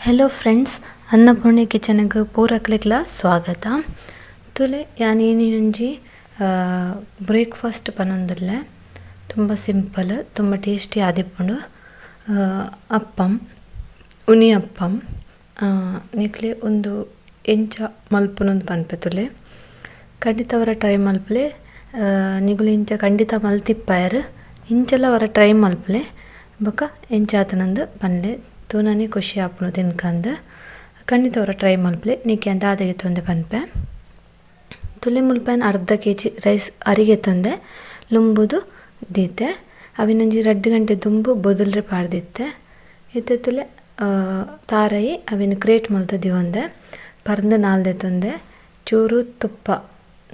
Hello friends, Annapurni ಕಿಚನ್ಗ್ ಪೂರಕ್ಲೆಗ್ಲ ಸ್ವಾಗತ. ತುಲೆ ಯಾನ್ ಇನಿ ಒಂಜಿ ಬ್ರೇಕ್ಫಾಸ್ಟ್ ಪನೊಂದುಲ್ಲೆ. ತುಂಬ ಸಿಂಪಲ್, ತುಂಬ ಟೇಸ್ಟಿ ಆದಿಪ್ಪುಂಡು. ಅಪ್ಪಂ, ಉನಿ ಅಪ್ಪಂ. ನಿಕ್ಲೆ ಉಂದು ಎಂಚ ಮಲ್ಪುನಂದ್ ಪನ್ಪೆ ತುಲೆ. ಖಂಡಿತ ಅವರ ಟ್ರೈ ಮಲ್ಪುಲೆ. ನಿಗುಲು ಇಂಚ ಖಂಡಿತ ಮಲ್ತಿಪ್ಪಾಯೆರ್. ಇಂಚಲ ಅವರ ಟ್ರೈ ಮಲ್ಪುಲೆ. ಬೊಕ ಎಂಚ ಆತನಂದ್ ಪನ್ಲೆ. ತೂನನೆ ಖುಷಿ ಆಪುಂಡು ತಿನ್ಕಂದ್. ಖಂಡಿತ ಅವರ ಟ್ರೈ ಮಲ್ಪುಲೆ. ನಿಕ್ಕೆ ದಾದಗೆ ತೊಂದೆ ಪನ್ಪೆ. ತುಲೆ ಮುಲ್ಪನ್ ಅರ್ಧ ಕೆಜಿ ರೈಸ್ ಅರಿಗೆ ತೊಂದೆ ಲುಂಬುದು ದೀತೆ. ಅವಿನೊಂಜಿ 2 ಗಂಟೆ ದುಂಬು ಬೊದುಲ್ರೆ ಪಾಡ್ದಿತ್ತೆ. ಇತ್ತೆ ತುಲೆ ತಾರೈ ಅವಿನ ಕ್ರೇಟ್ ಮಲ್ತ ದಿವೊಂದೆ. ಪರ್ಂದ್ ನಾಲ್ದೆ ತೊಂದೆ. ಚೂರು ತುಪ್ಪ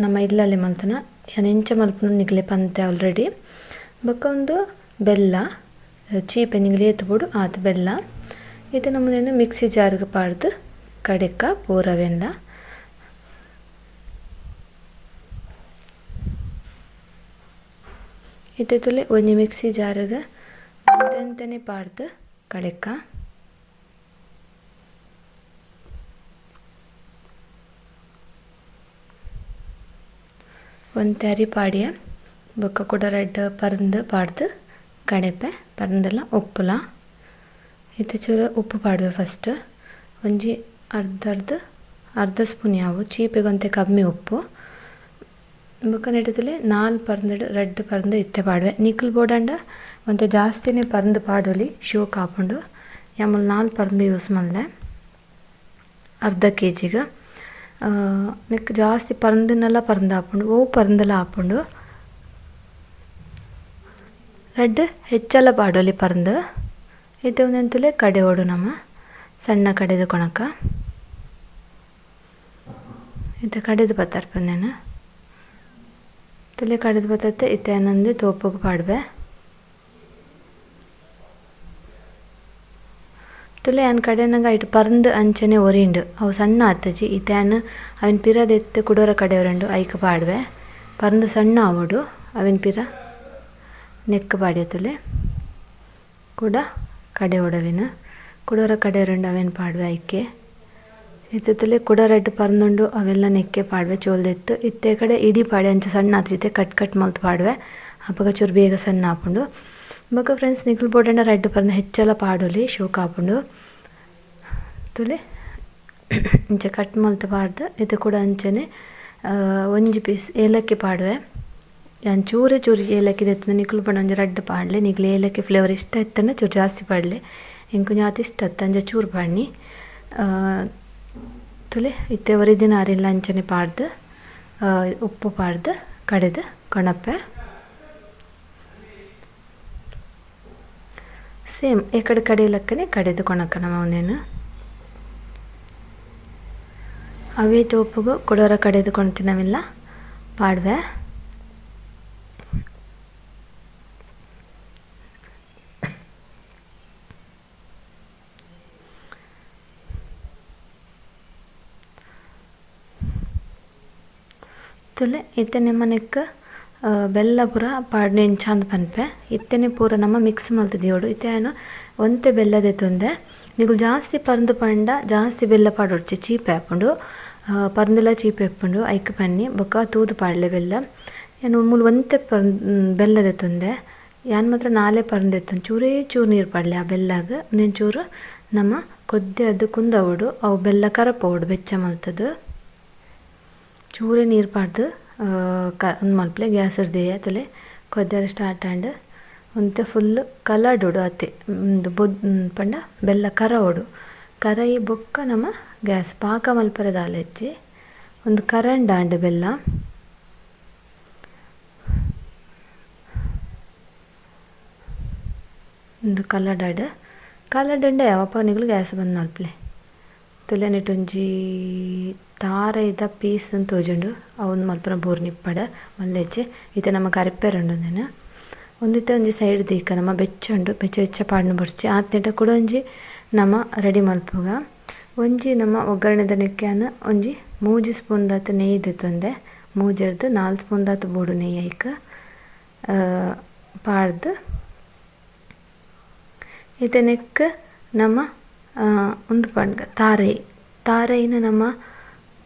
ನಮ್ಮ ಇಲ್ಲಲ್ಲಿ ಮಲ್ತನ. ಯಾನ್ ಎಂಚ ಮಲ್ಪುನ ನಿಕ್ಲೆ ಪಂತೆ ಆಲ್ರೆಡಿ. ಬೊಕ ಉಂದು ಬೆಲ್ಲ ಚೀಪೆ ನಿಂಗ್ಲೆ ಏತ್ ಬೋಡು ಆತ್ ಬೆಲ್ಲ. ಇತ್ತೆ ನಮದೇನು ಮಿಕ್ಸಿ ಜಾರ್ಗ್ ಪಾಡ್ದು ಕಡೆಕ್ಕ ಪೂರವೆಲ್ಲ. ಇತ್ತೆ ತುಲೆ ಒಂಜಿ ಮಿಕ್ಸಿ ಜಾರ್ಗ್ ಒಂತೆಂತನೆ ಪಾಡ್ದು ಕಡೆಕ್ಕ. ಒಂತೆ ಅರಿ ಪಾಡಿಯ ಬೊಕ್ಕ ಕುಡ ರೆಡ್ ಪರ್ಂದ್ ಪಾಡ್ದು ಕಡೆಪೆ. ಪರ್ಂದಲ ಉಪ್ಪುಲ. ಇತ್ತೆ ಚೂರು ಉಪ್ಪು ಪಾಡುವೆ ಫಸ್ಟ್. ಒಂಜಿ ಅರ್ಧ ಅರ್ಧ ಅರ್ಧ ಸ್ಪೂನ್ ಯಾವು ಚೀಪೆಗೆ ಒಂತೆ ಕಮ್ಮಿ ಉಪ್ಪು. ಬೊಕ್ಕ ನೆಟುತುಲೆ 4 ಪರ್ಂದ್ ರೆಡ್ ಪರ್ಂದ್ ಇತ್ತೆ ಪಾಡುವೆ. ನಿಕುಲು ಬೋಡಂಡ ಒಂತೆ ಜಾಸ್ತಿನೇ ಪರ್ಂದ್ ಪಾಡೊಲಿ ಶೋಕ್ ಆಪುಂಡು. ಯಾಮುಲು 4 ಪರ್ಂದ್ ಯೂಸ್ ಮಲ್ದೆ ಅರ್ಧ ಕೆ ಜಿಗ್. ನೆಕ್ ಜಾಸ್ತಿ ಪರ್ಂದನೆಲ್ಲ ಪರ್ಂದ್ ಆಪುಂಡು, ಒವು ಪರ್ಂದಲ ಆಪುಂಡು. ರಡ್ಡ್ ಹೆಚ್ಚಲ ಪಾಡೊಲಿ ಪರ್ಂದ್. ಇತ್ತೆ ಒಂದೆಂತುಲೆ ಕಡೆ ಓಡು ನಮ ಸಣ್ಣ ಕಡೆದ ಕೊಣಕ. ಇತ್ತೆ ಕಡೆದು ಪತ್ತರ್ಪಂದೇನ ತುಲೆ ಕಡೆದು ಪತ್ತತ್ತೆ. ಇತ್ತೆ ಏನಂದೆ ತೋಪುಗು ಪಾಡ್ವೆ. ತುಲೆ ಯಾನ್ ಕಡೆನಗ ಐಟ್ ಪರ್ಂದ್ ಅಂಚನೆ ಒರಿಂಡು ಅವು ಸಣ್ಣ ಆತಜಿ. ಇತ್ತೆ ಯಾನ್ ಅವಿನ ಪಿರದೆತ್ತು ಕುಡೋರ ಕಡೆ ಒರಂಡು ಐಕ್ ಪಾಡ್ವೆ. ಪರ್ಂದ್ ಸಣ್ಣ ಆವೊಡು ಅವಿನ ಪಿರ ನೆಕ್ ಪಾಡ್ಯ ತುಲೆ. ಕುಡ ಕಡೆ ಒಡವಿನ ಕುಡೋರ ಕಡೆ ಒರಂಡು ಅವೇನು ಪಾಡ್ವೆ ಐಕೆ. ಇತ್ತೆ ತುಲೆ ಕುಡ ರಡ್ಡ್ ಪರ್ಂದುಂಡು ಅವೆಲ್ಲ ನೆಕ್ಕೆ ಪಾಡ್ವೆ ಚೋಲ್ದೆತ್ತು. ಇತ್ತೆ ಕಡೆ ಇಡೀ ಪಾಡೆ ಅಂಚ ಸಣ್ಣ ಆತಿತ್ತೆ ಕಟ್ ಕಟ್ ಮಲ್ತ್ ಪಾಡ್ವೆ. ಅಪಗ ಚೂರು ಬೇಗ ಸಣ್ಣ ಆಪುಂಡು. ಬೊಕ ಫ್ರೆಂಡ್ಸ್ ನಿಕುಲು ಬೋಡಂಡ ರಡ್ಡ್ ಪರ್ಂದ್ ಹೆಚ್ಚಲ ಪಾಡೊಲಿ ಶೋಕ್ ಆಪುಂಡು. ತುಲೆ ಇಂಚ ಕಟ್ ಮಲ್ತ್ ಪಾಡ್ದು ಇತ್ತೆ ಕುಡ ಅಂಚನೆ ಒಂಜಿ ಪೀಸ್ ಏಲಕ್ಕಿ ಪಾಡ್ವೆ. ಯಾನ್ ಚೂರೇ ಚೂರು ಏಲಕ್ಕಿ ದೆತ್ತುಂಡು ನಿಕುಲು ಪಂಡ ಒಂಜಿ ರಡ್ಡ್ ಪಾಡ್ಲೆ. ನಿಕ್ಲೆ ಏಲಕ್ಕಿ ಫ್ಲೇವರ್ ಇಷ್ಟ ಇತ್ತಂಡ ಚೂರು ಜಾಸ್ತಿ ಪಾಡ್ಲೆ. ಎಂಕ್ ಒಂಜಿ ಆತ್ ಇಷ್ಟ ಅತ್ತ್ ಅಂಚ ಚೂರು ಪಾಡ್ನಿ. ತುಲೆ ಇತ್ತೆ ಒರಿದಿನ ಅರಿಲ ಅಂಚನೆ ಪಾಡ್ದು ಉಪ್ಪು ಪಾಡ್ದು ಕಡೆದು ಕೊಣಪೆ. ಸೇಮ್ ಎಕಡೆ ಕಡೆ ಲೆಕ್ಕನೆ ಕಡೆದು ಕೊಣಕ ನಮ ಉಂದೆನ್. ಅವೇ ತೋಪುಗು ಕುಡೋರ ಕಡೆದು ಕೊಣ್ತಿನವೆಲ್ಲ ಪಾಡ್ವೆ. ತುಲೆ ಇತ್ತೆ ನಿಮ್ಮನೆಕ್ ಬೆಲ್ಲ ಪೂರ ಪಾಡ್ನೆ ಎಂಚ ಅಂದ್ ಪನ್ಪೆ. ಇತ್ತೆನೆ ಪೂರ ನಮ ಮಿಕ್ಸ್ ಮಲ್ತ್ ದೀವೊಡು. ಇತ್ತೆ ಯಾನ್ ಒಂತೆ ಬೆಲ್ಲ ದೆತ್ತೊಂದೆ. ನಿಕುಲು ಜಾಸ್ತಿ ಪರ್ಂದ್ ಪಂಡ ಜಾಸ್ತಿ ಬೆಲ್ಲ ಪಾಡೊಡ್ಚಿ ಚೀಪೆ ಆಪುಂಡು. ಪರ್ಂದ್ಲ ಚೀಪೆ ಇಪ್ಪುಂಡು ಐಕ್ ಪನ್ನಿ ಬೊಕ್ಕ ತೂದು ಪಾಡ್ಲೆ ಬೆಲ್ಲ. ಯಾನ್ ಮೂಲು ಒಂತೆ ಬೆಲ್ಲ ದೆತ್ತೊಂದೆ. ಯಾನ್ ಮಾತ್ರ 4 ಪರ್ಂದ್ ದೆತ್ತೊಂದೆ. ಚೂರೇ ಚೂರು ನೀರು ಪಾಡ್ಲೆ ಆ ಬೆಲ್ಲಗ್. ಉಂದೆನ್ ಚೂರು ನಮ ಕೊದ್ದೆ ಅದ್ ಕುಂದವೊಡು. ಅವು ಬೆಲ್ಲ ಕರಪವೊಡು ಬೆಚ್ಚ ಮಲ್ತುದು. ಚೂರೇ ನೀರು ಪಾಡ್ದು ಉಂದು ಮಲ್ಪುಲೆ ಗ್ಯಾಸ್ ದೀಯ ತುಲೆ ಕೊದ್ಯರೆ ಸ್ಟಾರ್ಟ್ ಆಂಡ್. ಒಂತೆ ಫುಲ್ ಕಲಡೊಡು ಆತೆ ಉಂದು ಪಂಡ ಬೆಲ್ಲ ಕರವೊಡು. ಕರಯಿ ಬೊಕ್ಕ ನಮ ಗ್ಯಾಸ್ ಪಾಕ ಮಲ್ಪರೆ ದಾಲ ಇಜ್ಜಿ. ಉಂದು ಕರಂಡ್ ಆಂಡ್ ಬೆಲ್ಲ. ಉಂದು ಕಲಡಡ್ ಕಲಡಂಡ ಯಾವಪ್ಪ ನಿಕುಲು ಗ್ಯಾಸ್ ಬಂದ್ ಮಲ್ಪುಲೆ. ತುಲೆ ನೆಟ್ ಒಂಜಿ ತಾರೈದ ಪೀಸ್ ತೋಜುಂಡು. ಅವು ಮಲ್ಪುನ ಬೂರ್ನಿಪ್ಪಡ್ ಮಲ್ಲೆಜ್ಜಿ. ಇತ್ತೆ ನಮ ಕರಿಪೆರೆ ಉಂಡು ಉಂದೆನ್. ಉಂದು ಇತ್ತೆ ಒಂಜಿ ಸೈಡ್ ದೀಕ ನಮ ಬೆಚ್ಚ ಉಂಡು ಬೆಚ್ಚ ಬೆಚ್ಚ ಪಾಡ್ನ ಬೊರ್ಚಿ ಆತ್ನೆಟ ಕುಡ ಒಂಜಿ ನಮ ರೆಡಿ ಮಲ್ಪುಗ. ಒಂಜಿ ನಮ ಒಗ್ಗರಣೆದ ನೆಕ್ಯಾನ್ ಒಂಜಿ 3 ಸ್ಪೂನ್ ದಾತ್ ನೆಯ್ಯಿ ದೆತ್ತೊಂದೆ. 3 ರ್ದ್ 4 ಸ್ಪೂನ್ ದಾತ್ ಬೋಡು ನೆಯ್ಯಿ ಐಕ್ ಪಾಡ್ದ್ ಇತ್ತೆ ನೆಕ್ಕ್ ನಮ ಉಂದು ಪಂಡ್ಗ ತಾರೈ ತಾರೈನ್ ನಮ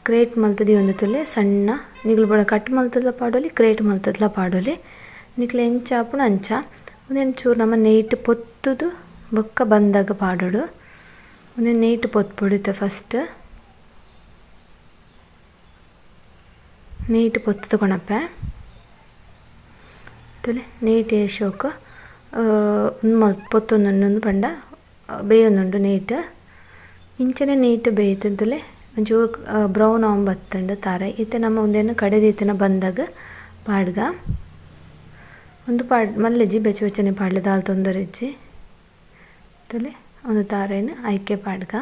ಗ್ರೇಟ್ ಮಲ್ತ್ ದೀವೊಂದು ತೂಲೆ ಸಣ್ಣ ನಿಕುಲು ಬೋಡ ಕಟ್ ಮಲ್ತ್ಲ ಪಾಡೊಲಿ ಗ್ರೇಟ್ ಮಲ್ತ್ಲ ಪಾಡೊಲಿ ನಿಕ್ಲೆ ಎಂಚ ಆಪುಂಡು ಅಂಚ. ಉಂದೆನ್ ಚೂರು ನಮ ನೆಯ್ಟ್ ಪೊತ್ತುದು ಬೊಕ್ಕ ಬಂದಗ ಪಾಡೊಡು. ಉಂದೆನ್ ನೆಯ್ಟ್ ಪೊತ್ಪೊಡು ಇತ್ತೆ ಫಸ್ಟ್. ನೆಯ್ಟ್ ಪೊತ್ತುದು ಕೊನಪೆ. ತೂಲೆ ನೆಯ್ಟ್ ಶೋಕು ಉಂದು ಮಲ್ತ್ ಪೊತ್ತೊಂದುಂಡು ಪಂಡ ಬೇಯೊಂದುಂಡು ನೆಯ್ಟ್. ಇಂಚನೆ ನೆಯ್ಟ್ ಬೇಯ್ತುಂಡು ತೂಲೆ ಒಂಚೂರು ಬ್ರೌನ್ ಆವೊಂದು ಬತ್ತುಂಡು ತಾರಾಯಿ. ಇತ್ತೆ ನಮ ಉಂದೆನ್ ಕಡೆದೀತಿನ ಬಂದಗ್ ಪಾಡ್ಗ. ಉಂದು ಪಾಡ್ ಮಲ್ಲೆಜಿ ಬೆಚ್ಚ ಬೆಚ್ಚನೆ ಪಾಡ್ಲೆ ದಾಲ ತೊಂದರೆ ಇಜ್ಜಿ. ತೂಲೆ ಉಂದು ತಾರಾಯಿನ್ ಐಕೆ ಪಾಡ್ಗ.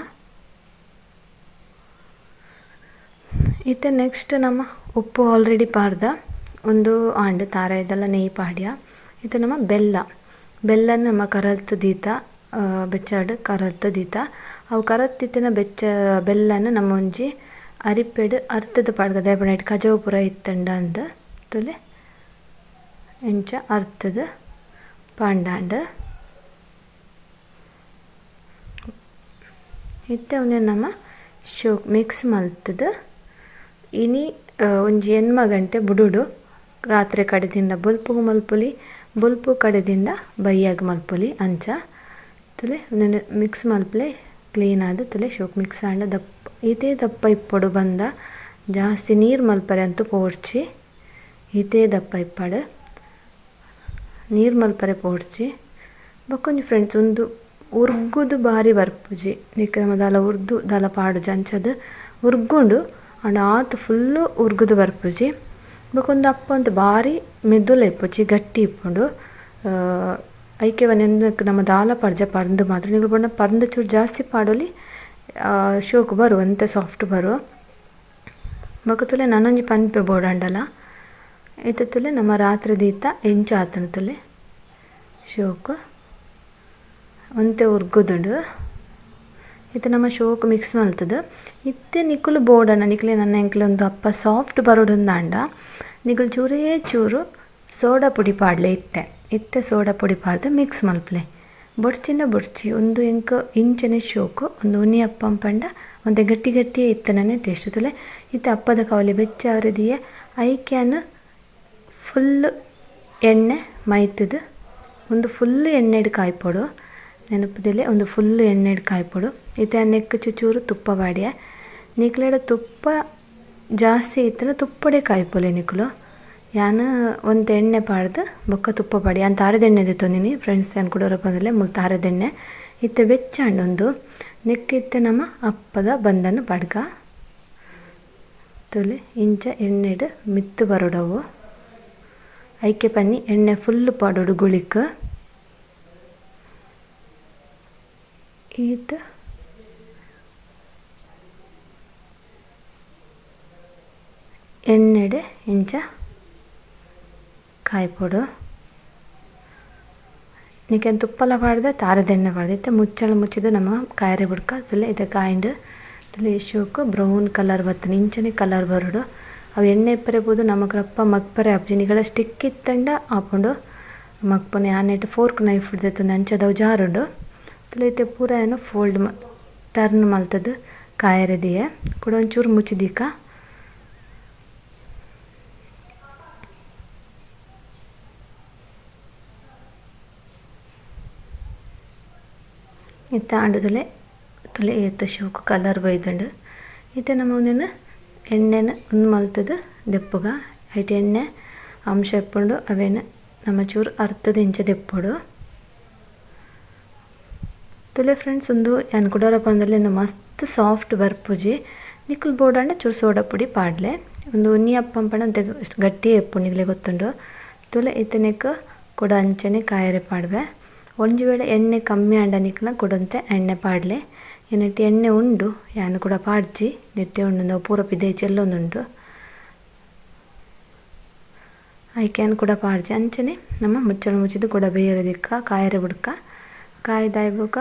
ಇತ್ತೆ ನೆಕ್ಸ್ಟ್ ನಮ ಉಪ್ಪು ಆಲ್ರೆಡಿ ಪಾಡ್ದ ಉಂದು ಆಂಡ್ ತಾರಾಯಿದೆಲ್ಲ ನೆಯಿ ಪಾಡ್ಯ. ಇತ್ತೆ ನಮ ಬೆಲ್ಲ ಬೆಲ್ಲನ್ ನಮ ಕರತ್ ದೀತ ಬೆಚ್ಚಾಡ್ ಕರತ್ ದೀತ. ಅವು ಕರತ್ತಿತ್ತಿನ ಬೆಚ್ಚ ಬೆಲ್ಲನ್ ನಮ ಒಂಜಿ ಅರಿಪ್ಪೆಡ್ ಅರ್ತುದು ಪಾಡ್ಗ ದಾಯೆ ಪಂಡ ಐಟ್ ಕಜವು ಪೂರ ಇತ್ತುಂಡ ಅಂದ್ ತೂಲೆ ಇಂಚ ಅರ್ತುದು ಪಾಂಡಾಂಡ್. ಇತ್ತೆ ಉಂದೆನ್ ನಮ ಶೋಕ್ ಮಿಕ್ಸ್ ಮಲ್ತುದು ಇನಿ ಒಂಜಿ ಎನ್ಮ ಗಂಟೆ ಬುಡುಡು ರಾತ್ರೆ ಕಡೆದಿಂಡ ಬೊಲ್ಪುಗು ಮಲ್ಪೊಲಿ ಬೊಲ್ಪು ಕಡೆದಿಂಡ ಬಯ್ಯಗ್ ಮಲ್ಪೊಲಿ ಅಂಚ ತೂಲೆ ಉಂದೆನ್ ಮಿಕ್ಸ್ ಮಲ್ಪುಲೆ ಕ್ಲೀನ್ ಆದ್ ತೂಲೆ ಶೋಕ್ ಮಿಕ್ಸ್ ಆಂಡ ದಪ್ಪ ಈತೇ ದಪ್ಪ ಇಪ್ಪೊಡು ಬಂದ ಜಾಸ್ತಿ ನೀರು ಮಲ್ಪರೆ ಅಂತೂ ಪೋಡ್ಚಿ ಈತೇ ದಪ್ಪ ಇಪ್ಪಡ್ ನೀರು ಮಲ್ಪರೆ ಪೋಡ್ಚಿ. ಬೊಕೊಂಜಿ ಫ್ರೆಂಡ್ಸ್ ಉಂದು ಉರ್ಗುದು ಬಾರಿ ಬರ್ಪುಜಿ ನಿಕ್ ನಮ ದಾಲ ಉರ್ದು ದಾಲ ಪಾಡುಜಿ ಅಂಚಾದ್ ಉರ್ಗುಂಡು ಆಂಡ ಆತ್ ಫುಲ್ಲು ಉರ್ಗುದು ಬರ್ಪುಜಿ. ಬೊಕ ಉಂದು ಅಪ್ಪ ಒಂತೆ ಬಾರಿ ಮೆದುಲ ಇಪ್ಪುಜಿ ಗಟ್ಟಿ ಇಪ್ಪುಂಡು. ಐಕೆ ಉಂದೆಕ್ ನಮ ದಾಲ ಪಾಡ್ಜ ಪರ್ಂದ್ ಮಾತ್ರ ನಿಕುಲು ಪಂಡ ಪರ್ಂದ್ ಚೂರು ಜಾಸ್ತಿ ಪಾಡೊಲಿ ಶೋಕು ಬರು ಒಂತೆ ಸಾಫ್ಟ್ ಬರು. ಬೊಕ ತೂಲೆ ನನೊಂಜಿ ಪನ್ಪೆ ಬೋಡಾಂಡಲ ಇತ್ತೆ ತೂಲೆ ನಮ ರಾತ್ರೆ ದೀತ ಎಂಚ ಆತುಂಡು ತೂಲೆ ಶೋಕು ಒಂತೆ ಉರ್ಗುದುಂಡು. ಇತ್ತೆ ನಮ ಶೋಕು ಮಿಕ್ಸ್ ಮಲ್ತುದು ಇತ್ತೆ ನಿಕುಲು ಬೋಡಾಂಡ ನಿಕ್ಲೆ ನನ ಎಂಕ್ಲೆ ಉಂದು ಅಪ್ಪ ಸಾಫ್ಟ್ ಬರೊಡುಂದಾಂಡ ನಿಕುಲು ಚೂರೇ ಚೂರು ಸೋಡಾ ಪುಡಿ ಪಾಡ್ಲೆ ಇತ್ತೆ ಇತ್ತೆ ಸೋಡಾ ಪುಡಿ ಪಾಡ್ದ್ ಮಿಕ್ಸ್ ಮಲ್ಪುಲೆ. ಬೊಡ್ಚಿಂಡ ಬೊಡ್ಚಿ ಉಂದು ಎಂಕ್ ಇಂಚನೆ ಶೋಕು ಉಂದು ಉನಿ ಅಪ್ಪಂ ಪಂಡ ಒಂತೆ ಗಟ್ಟಿ ಗಟ್ಟಿಯೇ ಇತ್ತುಂಡನೆ ಟೇಸ್ಟ್ ತೂಲೆ. ಇತ್ತೆ ಅಪ್ಪದ ಕವಲಿ ಬೆಚ್ಚ ಆವರೆ ಐಕ್ ಯಾನ್ ಫುಲ್ಲ್ ಎಣ್ಣೆ ಮೈತುದು ಉಂದು ಫುಲ್ಲ್ ಎಣ್ಣೆಡ್ ಕಾಯ್ಪೊಡು ನೆನಪುದೆಲೆ ಉಂದು ಫುಲ್ಲ್ ಎಣ್ಣೆಡ್ ಕಾಯ್ಪೊಡು. ಇತ್ತೆ ಯಾನ್ ನೆಕ್ಕ್ ಚುಚೂರು ತುಪ್ಪ ಪಾಡ್ಯೆ. ನಿಕ್ಲೆಡ ತುಪ್ಪ ಜಾಸ್ತಿ ಇತ್ತುಂಡ ತುಪ್ಪಡೆ ಕಾಯ್ಪೊಲೆ ನಿಕುಲು. ಯಾನ್ ಒಂತೆ ಎಣ್ಣೆ ಪಾಡ್ದ್ ಬೊಕ್ಕ ತುಪ್ಪ ಪಾಡ್ಯೆ. ಯಾನ್ ತಾರೆದ ಎಣ್ಣೆ ದೆತ್ತೊಂದಿನಿ ಫ್ರೆಂಡ್ಸ್ ಯಾನ್ ಕುಡೊರ ಪನೊಂದುಲ್ಲೆ ಮೂಲು ತಾರೆದ ಎಣ್ಣೆ. ಇತ್ತೆ ಬೆಚ್ಚ ಆಂಡ್ ಉಂದು ನೆಕ್ಕ್ ಇತ್ತೆ ನಮ ಅಪ್ಪದ ಬಂದನ್ ಪಾಡ್ಗ. ತೂಲೆ ಇಂಚ ಎಣ್ಣೆಡ್ ಮಿತ್ತ್ ಬರೊಡು ಅವು. ಐಕೆ ಪನ್ನಿ ಎಣ್ಣೆ ಫುಲ್ಲ್ ಪಾಡೊಡು ಗುಳಿಕ್. ಈತ್ ಎಣ್ಣೆಡ್ ಇಂಚ ಕಾಯ್ಪೊಡು. ನಿಕ್ಕೆನ್ ತುಪ್ಪಲ ಪಾಡ್ದೆ ತಾರೆದ ಎಣ್ಣೆ ಪಾಡ್ದೆ ಇತ್ತೆ ಮುಚ್ಚಳ ಮುಚ್ಚಿದ್ ನಮ ಕಾಯೆರೆ ಬುಡ್ಕ ತೂಲೆ ಇತ್ತೆ ಕಾಯಿಂಡ್ ತೂಲೆ ಶೋಕು ಬ್ರೌನ್ ಕಲರ್ ಬತ್ತ್ಂಡ್ ಇಂಚನೆ ಕಲರ್ ಬರೊಡು. ಅವು ಎಣ್ಣೆ ಇಪ್ಪರೆ ಪೋದು ನಮಕ್ ರಪ್ಪ ಮಗ್ಪರೆ ಆಪುಜಿ ನಿಕಡ ಸ್ಟಿಕ್ ಇತ್ತ್ಂಡ ಆಪುಂಡು ಮಗ್ಪುನೆ ಯಾನ್ ನೆಟ್ಟ್ ಫೋರ್ಕ್ ನೈಫ್ ದೆತ್ತೊಂದು ಅಂಚಾದ್ ಅವು ಜಾರುಂಡು. ತೂಲೆ ಇತ್ತೆ ಪೂರ ಯಾನ್ ಫೋಲ್ಡ್ ಟರ್ನ್ ಮಲ್ತ್ದ್ ಕಾಯೆರೆ ದೀಯೆ ಕುಡ ಒಂಚೂರು ಮುಚ್ಚಿ ದೀಕ. ಇತ್ತೆ ಆಂಡ ತೂಲೆ ತೂಲೆ ಏತ್ ಶೋಕು ಕಲರ್ ಬೈದ್ಂಡ್. ಇತ್ತೆ ನಮ ಉಂದೆನ್ ಎಣ್ಣೆನ್ ಉಂದು ಮಲ್ತ್ದ್ ದೆಪ್ಪುಗ ಐಟ್ ಎಣ್ಣೆ ಅಂಶ ಇಪ್ಪುಂಡು ಅವೆನ್ ನಮ ಚೂರು ಅರ್ತುದು ಇಂಚ ದೆಪ್ಪೊಡು. ತೂಲೆ ಫ್ರೆಂಡ್ಸ್ ಉಂದು ಯಾನ್ ಕುಡೊರ ಪನೊಂದುಲ್ಲೆ ಉಂದು ಮಸ್ತ್ ಸಾಫ್ಟ್ ಬರ್ಪುಜಿ. ನಿಕುಲು ಬೋಡಾಂಡ ಚೂರು ಸೋಡಾ ಪುಡಿ ಪಾಡ್ಲೆ. ಉಂದು ಉನಿ ಅಪ್ಪಂ ಪಂಡ ಒಂತೆ ಗಟ್ಟಿಯೇ ಇಪ್ಪುಂಡು ನಿಕ್ಲೆಗ್ ಗೊತ್ತುಂಡು. ತೂಲೆ ಇತ್ತೆ ನೆಕ್ಕ್ ಕುಡ ಅಂಚನೆ ಕಾಯೆರೆ ಪಾಡ್ವೆ. ಒಂಜಿ ವೇಳೆ ಎಣ್ಣೆ ಕಮ್ಮಿ ಆಂಡ ನಿಕ್ಲ ಕುಡೊಂತೆ ಎಣ್ಣೆ ಪಾಡ್ಲೆ. ಎನ್ನಟ್ ಎಣ್ಣೆ ಉಂಡು ಯಾನ್ ಕುಡ ಪಾಡ್ಜಿ ನೆಟ್ಟೆ ಉಂಡು ಪೂರ ಪಿದಯಿ ಚೆಲ್ಲೊಂದುಂಡು. ಐಕ್ ಯಾನ್ ಕುಡ ಪಾಡ್ಜಿ ಅಂಚನೆ ನಮ ಮುಚ್ಚಳ ಮುಚ್ಚಿದ್ ಕುಡ ಬೇಯೆರೆ ದಿಕ್ಕ ಕಾಯೆರೆ ಬುಡ್ಕ. ಕಾಯ್ದಾಯಿ ಬೊಕ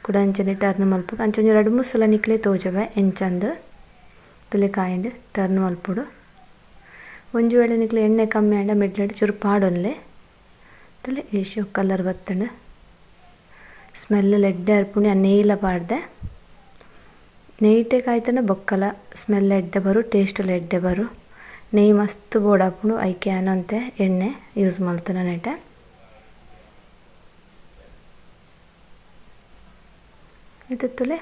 ಕುಡ ಅಂಚನೆ ಟರ್ನ್ ಮಲ್ಪುಗ ಅಂಚ ಒಂಜಿ ರಡ್ಡ್ ಮೂಜಿ ಸಲ ನಿಕ್ಲೆ ತೋಜವೆ ಎಂಚಂದ್ ತೂಲೆ ಕಾಯಿಂಡ್ ಟರ್ನ್ ಮಲ್ಪೊಡು. ಒಂಜಿ ವೇಳೆ ನಿಕ್ಲೆ ಎಣ್ಣೆ ಕಮ್ಮಿ ಆಂಡ ಮಿಡ್ಲೆಡ್ ಚೂರು ಪಾಡೊನ್ಲೆ. ತೂಲೆ ಏಶ್ ಕಲರ್ ಬತ್ತ್ಂಡ್. ಸ್ಮೆಲ್ ಲ ಎಡ್ಡೆ ಬರ್ಪುಂಡು ಯಾನ್ ನೆಯ್ಯಿಲ ಪಾಡ್ದೆ. ನೆಯ್ಟೆ ಕಾಯ್ತನ ಬೊಕ್ಕಲ ಸ್ಮೆಲ್ ಎಡ್ಡೆ ಬರು, ಟೇಸ್ಟ್ ಎಡ್ಡೆ ಬರು. ನೆಯ್ ಮಸ್ತ್ ಬೋಡಾಪುಂಡು ಐಕೆ ಯಾನ್ ಎಣ್ಣೆ ಯೂಸ್ ಮಲ್ತುನ ನೆಟೆ. ಇತ್ತೆ ತೂಲೆ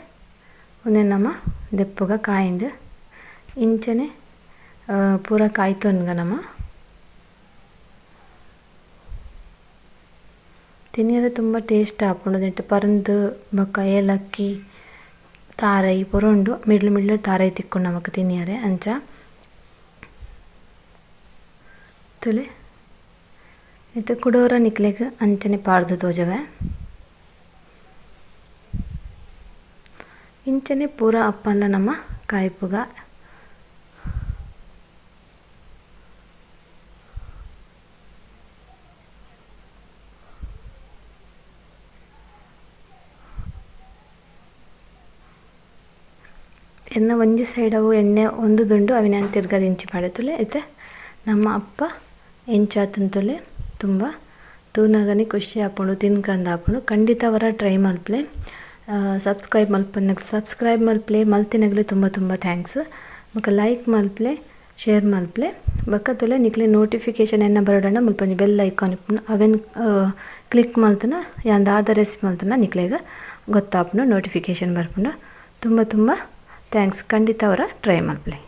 ಉಂದೆನ್ ನಮ ದೆಪ್ಪುಗ ಕಾಯಿಂಡ್ ಇಂಚನೆ ಪೂರ ಕಾಯ್ತೊನ್ಗ ನಮ. ತಿನಿಯೆರೆ ತುಂಬ ಟೇಸ್ಟ್ ಆಪುಂಡು ನೆಟ್ ಪರ್ಂದ್ ಬೊಕ ಏಲಕ್ಕಿ ತಾರೈ ಪೂರ ಉಂಡು ಮಿಡ್ಲ್ ಮಿಡ್ಲ್ ತಾರೈ ತಿಕ್ಕುಂಡು ನಮಕ್ ತಿನಿಯೆರೆ ಅಂಚ. ತೂಲೆ ಇತ್ತೆ ಕುಡೊರ ನಿಕ್ಲೆಗ್ ಅಂಚನೆ ಪಾಡ್ದ್ ತೋಜವೆ. ಇಂಚನೆ ಪೂರ ಅಪ್ಪನ್ಲ ನಮ ಕಾಯ್ಪುಗ. ಎನ್ನ ಒಂಜಿ ಸೈಡ್ ಅವು ಎಣ್ಣೆ ಒಂದುದುಂಡು ಅವೆನ್ ಯಾನ್ ತಿರ್ಗದ್ ಇಂಚಿ ಪಾಡೆ ಇತ್ತೆ ನಮ್ಮ ಅಪ್ಪ ಎಂಚಾತುಂಡು ತೂಲೆ ತುಂಬ ತೂನಗನೆ ಖುಷಿ ಆಪುಂಡು ತಿನ್ಕಂದ್ ಆಪುಂಡು. ಖಂಡಿತ ಅವರ ಟ್ರೈ ಮಲ್ಪುಲೆ. ಸಬ್ಸ್ಕ್ರೈಬ್ ಮಲ್ಪಂದಿನಕುಲು ಸಬ್ಸ್ಕ್ರೈಬ್ ಮಲ್ಪುಲೆ, ಮಲ್ತಿನಗಲೆ ತುಂಬ ತುಂಬ thanks. ಬೊಕ ಲೈಕ್ ಮಲ್ಪುಲೆ, ಶೇರ್ ಮಲ್ಪುಲೆ. ಬೊಕ ತೂಲೆ ನಿಕ್ಲೆ ನೋಟಿಫಿಕೇಶನ್ ಎನ್ನ ಬರೊಡಂಡ ಮುಲ್ಪ ಒಂಜಿ ಬೆಲ್ ಐಕಾನ್ ಇಪ್ಪುಂಡು ಅವೆನ್ ಕ್ಲಿಕ್ ಮಲ್ತುನ ಯಾನ್ ದಾದ ರೆಸಿಪಿ ಮಲ್ತುನ ನಿಕ್ಲೆಗ್ ಗೊತ್ತಾಪುಂಡು, ನೋಟಿಫಿಕೇಶನ್ ಬರ್ಪುಂಡು. ತುಂಬ ತುಂಬ thanks, ಖಂಡಿತ ಅವರ ಟ್ರೈ ಮಲ್ಪುಲೆ.